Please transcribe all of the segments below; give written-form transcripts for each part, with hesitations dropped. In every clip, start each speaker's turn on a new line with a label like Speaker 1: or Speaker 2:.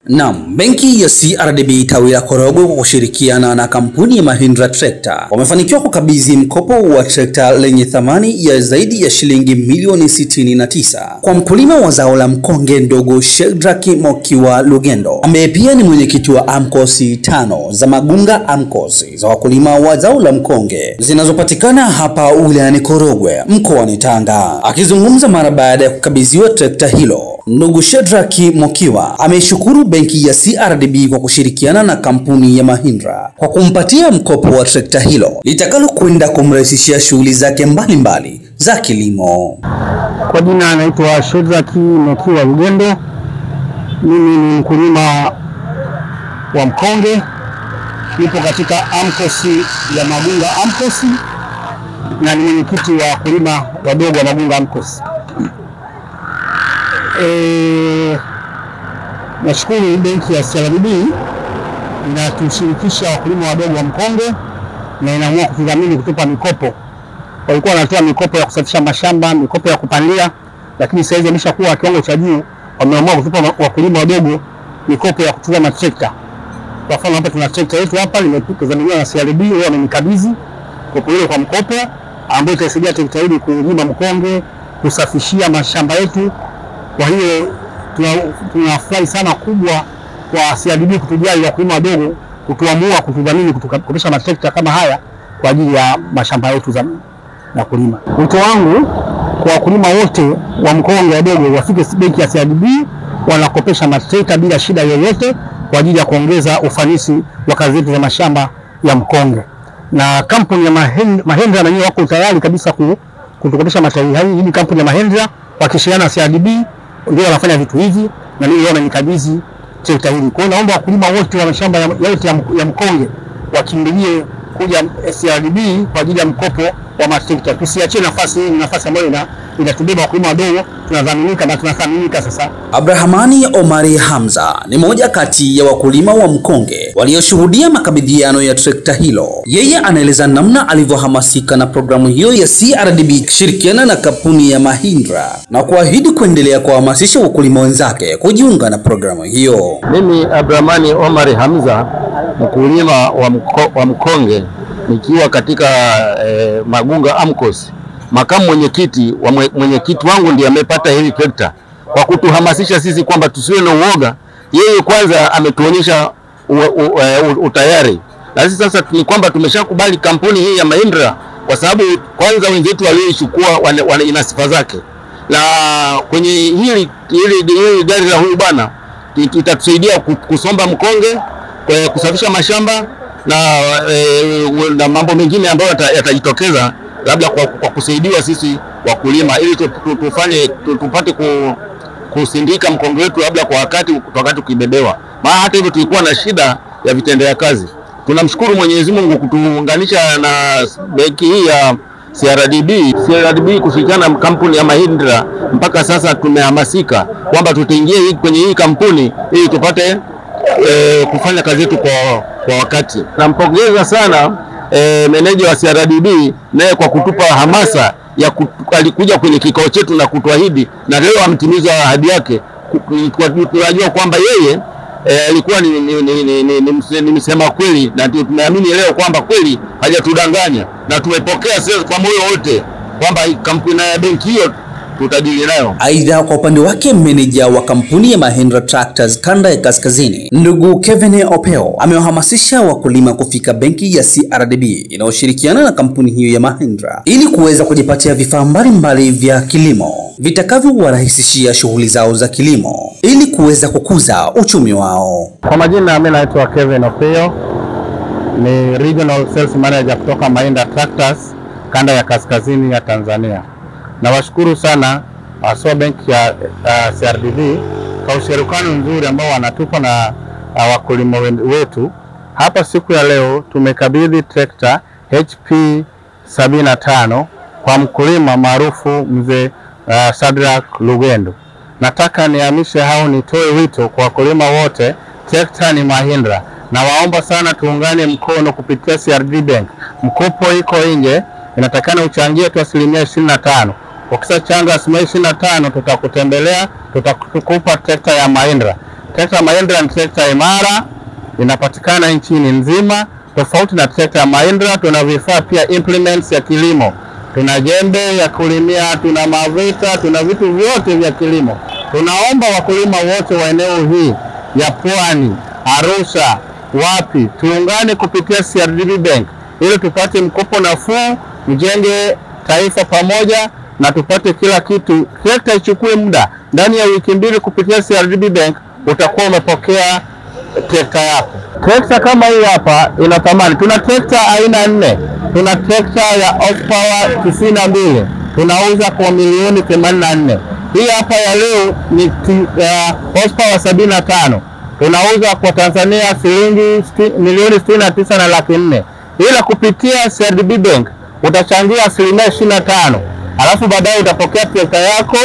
Speaker 1: Naam, benki ya CRDB tawi la Korogwe kwa kushirikiana na kampuni ya Mahindra Tractor wamefanikiwa kukabidhi mkopo wa trekta lenye thamani ya zaidi ya shilingi milioni 69 kwa mkulima wa zao la mkonge ndogo Shedrack Mokiwa Lugendo, ambaye pia ni mwenyekiti wa AMCOS 5 za Magunga AMCOS za wakulima wa zao la mkonge zinazopatikana hapa wilayani Korogwe mkoani Tanga. Akizungumza mara baada ya kukabidhiwa trekta hilo, ndugu Shedrack Mokiwa ameshukuru benki ya CRDB kwa kushirikiana na kampuni ya Mahindra kwa kumpatia mkopo wa trekta hilo litakalo kwenda kumrahisishia shughuli zake mbalimbali za kilimo.
Speaker 2: Kwa jina anaitwa Shedrack Mokiwa Lugendo. Mimi ni mkulima wa mkonge, nipo katika AMCOS ya Magunga AMCOS na ni mwenyekiti wa wakulima wadogo wa Magunga AMCOS. Nashukuru benki ya CRDB inatushirikisha wakulima wadogo wa mkonge na inaamua kutudhamini kutupa mikopo. Walikuwa wanatoa mikopo ya kusafisha mashamba, mikopo ya kupandia, lakini sasa hivi imeshakuwa kiwango cha juu, wameamua kutupa wakulima wadogo mikopo ya kuchukua matrekta. Kwa mfano hapa tuna trekta yetu hapa limedhaminiwa na CRDB, wao wamenikabidhi mkopo ile kwa mkopo ambao itasaidia trekta hili kulima mkonge, kusafishia mashamba yetu. Kwa hiyo tunafurahi sana kubwa kwa CRDB kutujali wakulima wadogo, kutuamua kutudhamini kutukopesha matrekta kama haya kwa ajili ya mashamba yetu na kulima. Wito wangu kwa wakulima wote wa mkonge wadogo wafike benki ya CRDB, wanakopesha matrekta bila shida yoyote kwa ajili ya kuongeza ufanisi wa kazi zetu za mashamba ya mkonge. Na kampuni ya Mahindra na wako tayari kabisa kutukopesha matrekta haya. Hii kampuni ya Mahindra wakishirikiana na CRDB ndio wanafanya vitu hivi, na mimi leo wamenikabidhi trekta hili. Kwa hiyo naomba wakulima wote wa mashamba yote ya mkonge wakimbilie kuja CRDB kwa ajili ya mkopo wa matrekta. Tusiachie nafasi hii, ni nafasi ambayo inatubeba wakulima wadogo, tunadhaminika na tunathaminika sasa.
Speaker 1: Abrahamani Omari Hamza ni moja kati ya wakulima wa mkonge walioshuhudia makabidhiano ya trekta hilo. Yeye anaeleza namna alivyohamasika na programu hiyo ya CRDB kushirikiana na kampuni ya Mahindra na kuahidi kuendelea kuhamasisha wakulima wenzake kujiunga na programu hiyo.
Speaker 3: Mimi Abrahamani Omari Hamza, mkulima wa mkonge, nikiwa katika Magunga AMCOS, makamu mwenyekiti wa mwenyekiti wangu ndiye amepata hili trekta kwa kutuhamasisha sisi kwamba tusiwe na uoga. Yeye kwanza ametuonyesha utayari, na sisi sasa ni kwamba tumeshakubali kampuni hii ya Mahindra kwa sababu kwanza wenzetu walioichukua ina sifa zake, na kwenye hili gari la huyu bwana itatusaidia kusomba mkonge, kusafisha mashamba na mambo mengine ambayo yatajitokeza labda kwa kusaidiwa sisi wakulima ili tufanye tupate kusindika mkonge wetu labda kwa wakati ukibebewa. Maana hata hivyo tulikuwa na shida ya vitendea kazi. Tunamshukuru Mwenyezi Mungu kutuunganisha na benki hii ya CRDB kushirikiana na kampuni ya Mahindra. Mpaka sasa tumehamasika kwamba tutaingia kwenye hii kampuni ili tupate kufanya kazi yetu kwa wakati. Nampongeza sana meneja wa CRDB naye kwa kutupa hamasa ya alikuja kwenye kikao chetu na kutuahidi, na leo ametimiza ahadi yake. Tunajua kwamba yeye alikuwa ni msema kweli, na tunaamini leo kwamba kweli hajatudanganya, na tumepokea sisi kwa moyo wote kwamba kampuni ya benki hiyo tutadili nayo.
Speaker 1: Aidha, kwa upande wake meneja wa kampuni ya Mahindra Tractors kanda ya kaskazini ndugu Kevin Opeo amewahamasisha wakulima kufika benki ya CRDB inayoshirikiana na kampuni hiyo ya Mahindra ili kuweza kujipatia vifaa mbalimbali vya kilimo vitakavyowarahisishia shughuli zao za kilimo ili kuweza kukuza uchumi wao.
Speaker 2: Kwa majina mimi naitwa Kevin Opeo, ni Regional Sales Manager kutoka Mahindra Tractors kanda ya kaskazini ya Tanzania. Nawashukuru sana haswa benki ya CRDB kwa ushirikiano mzuri ambao wanatupa na wakulima wetu. Hapa siku ya leo tumekabidhi trekta HP 75 kwa mkulima maarufu mzee Shedrack Lugendo. Nataka nihamishe hao, nitoe wito kwa wakulima wote, trekta ni Mahindra. Na waomba sana tuungane mkono kupitia CRDB Bank. Mkopo iko nje, inatakana uchangie tu 25%. Ukishachanga 25% tutakutembelea, tutakupa trekta ya Mahindra. Trekta Mahindra ni trekta imara, inapatikana nchini nzima. Tofauti na trekta ya Mahindra, tuna vifaa pia implements ya kilimo. Tuna jembe ya kulimia, tuna mavita, tuna vitu vyote vya kilimo. Tunaomba wakulima wote wa eneo hii ya Pwani, Arusha, wapi, tuungane kupitia CRDB Bank ili tupate mkopo nafuu, mjenge taifa pamoja na tupate kila kitu. Trekta ichukue muda, ndani ya wiki 2 kupitia CRDB Bank utakuwa umepokea trekta yako. Trekta kama hii hapa ina thamani. Tuna trekta aina 4. Tuna trekta ya horsepower 92 tunauza kwa milioni 84. Hii hapa ya leo ni horsepower 75 tunauza kwa Tanzania shilingi milioni 69 na laki 4. Ila kupitia CRDB Bank utachangia 25%, alafu baadaye utapokea trekta yako.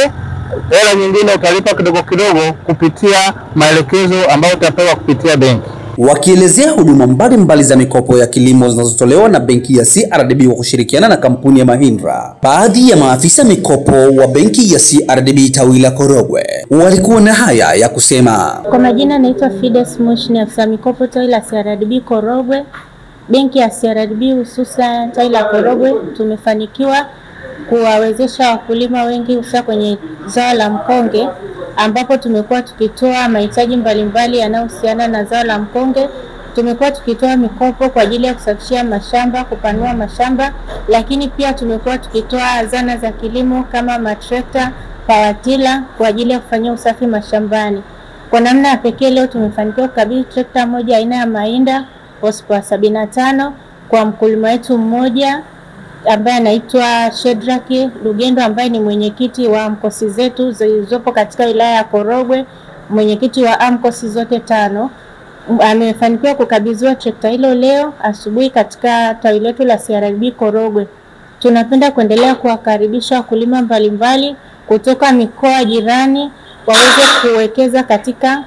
Speaker 2: Hela nyingine utalipa kidogo kidogo kupitia maelekezo ambayo utapewa kupitia benki.
Speaker 1: Wakielezea huduma mbalimbali za mikopo ya kilimo zinazotolewa na benki ya CRDB kwa kushirikiana na kampuni ya Mahindra, baadhi ya maafisa mikopo wa benki ya CRDB tawi la Korogwe walikuwa na haya ya kusema.
Speaker 4: Kwa majina naitwa Fides Moshi, ni afisa mikopo tawi la CRDB Korogwe. Benki ya CRDB hususan tawi la Korogwe tumefanikiwa kuwawezesha wakulima wengi hususan kwenye zao la mkonge, ambapo tumekuwa tukitoa mahitaji mbalimbali yanayohusiana na zao la mkonge. Tumekuwa tukitoa mikopo kwa ajili ya kusafishia mashamba, kupanua mashamba, lakini pia tumekuwa tukitoa zana za kilimo kama matrekta, pawatila kwa ajili ya kufanyia usafi mashambani. Kwa namna ya pekee leo tumefanikiwa kukabidhi trekta moja aina ya Mahindra horsepower 75 kwa mkulima wetu mmoja ambaye anaitwa Shedrack Lugendo, ambaye ni mwenyekiti wa AMCOS zetu zilizopo katika wilaya ya Korogwe, mwenyekiti wa AMCOS zote 5. Amefanikiwa kukabidhiwa trekta hilo leo asubuhi katika tawi letu la CRDB Korogwe. Tunapenda kuendelea kuwakaribisha wakulima mbalimbali kutoka mikoa jirani waweze kuwekeza katika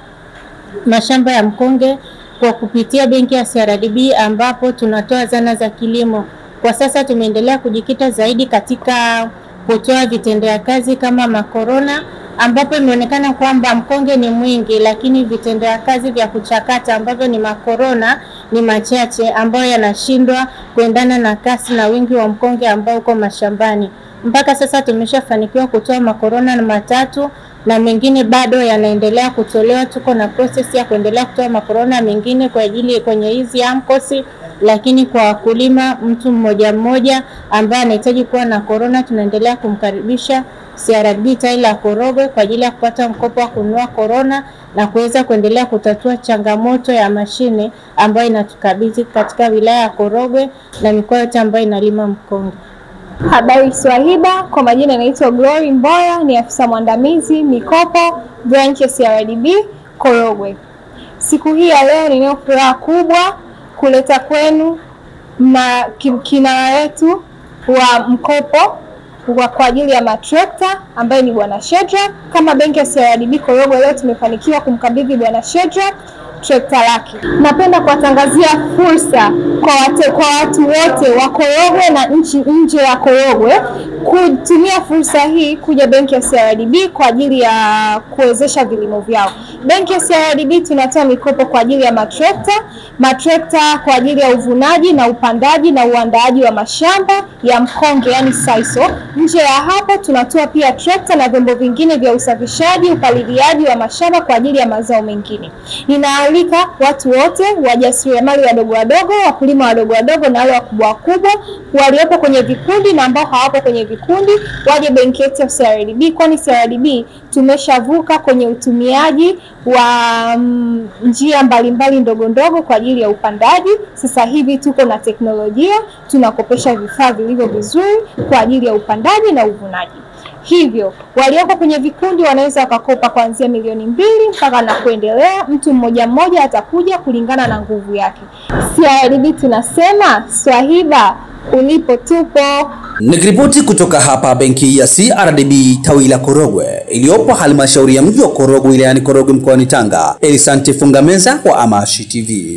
Speaker 4: mashamba ya mkonge kwa kupitia benki ya CRDB, ambapo tunatoa zana za kilimo. Kwa sasa tumeendelea kujikita zaidi katika kutoa vitendea kazi kama makorona, ambapo imeonekana kwamba mkonge ni mwingi, lakini vitendea kazi vya kuchakata ambavyo ni makorona ni machache, ambayo yanashindwa kuendana na kasi na wingi wa mkonge ambao uko mashambani. Mpaka sasa tumeshafanikiwa kutoa makorona 3 na mengine bado yanaendelea kutolewa. Tuko na process ya kuendelea kutoa makorona mengine kwa ajili kwenye hizi AMCOS, lakini kwa wakulima mtu mmoja mmoja ambaye anahitaji kuwa na korona tunaendelea kumkaribisha CRDB tawi la Korogwe kwa ajili ya kupata mkopo wa kununua korona na kuweza kuendelea kutatua changamoto ya mashine ambayo inatukabidhi katika wilaya ya Korogwe na mikoa yote ambayo inalima mkonge.
Speaker 5: Habari Swahiba, kwa majina naitwa Glory Mboya, ni afisa mwandamizi mikopo branch ya CRDB Korogwe. Siku hii ya leo ninayo furaha kubwa kuleta kwenu na kinara wetu wa mkopo kwa ajili ya matrekta ambaye ni Bwana Shedrack. Kama benki ya CRDB Korogwe leo tumefanikiwa kumkabidhi Bwana Shedrack trekta lake. Napenda kuwatangazia fursa kwa watu wote wa Korogwe na nchi nje ya Korogwe kutumia fursa hii kuja benki ya CRDB kwa ajili ya kuwezesha vilimo vyao. Benki ya CRDB tunatoa mikopo kwa ajili ya matrekta kwa ajili ya uvunaji na upandaji na uandaaji wa mashamba ya mkonge, yani saiso. Nje ya hapo tunatoa pia trekta na vyombo vingine vya usafishaji, upaliliaji wa mashamba kwa ajili ya mazao mengine. Ninaalika watu wote, wajasiriamali wadogo wadogo, wakulima wadogo wadogo na wale wakubwa wakubwa, waliopo kwenye vikundi na ambao hawapo kwenye vikundi, waje benki yetu ya CRDB, kwani CRDB tumeshavuka kwenye utumiaji wa njia mbalimbali ndogo ndogo kwa ajili ya upandaji. Sasa hivi tuko na teknolojia, tunakopesha vifaa vilivyo vizuri kwa ajili ya upandaji na uvunaji. Hivyo walioko kwenye vikundi wanaweza wakakopa kuanzia milioni 2 mpaka na kuendelea. Mtu mmoja mmoja atakuja kulingana na nguvu yake. CRDB tunasema Swahiba, ulipo tupo.
Speaker 1: Nikiripoti kutoka hapa benki ya CRDB tawi la Korogwe iliyopo halmashauri ya mji wa Korogwe wilayani Korogwe mkoani Tanga, Elisante Fungameza wa Amashi TV.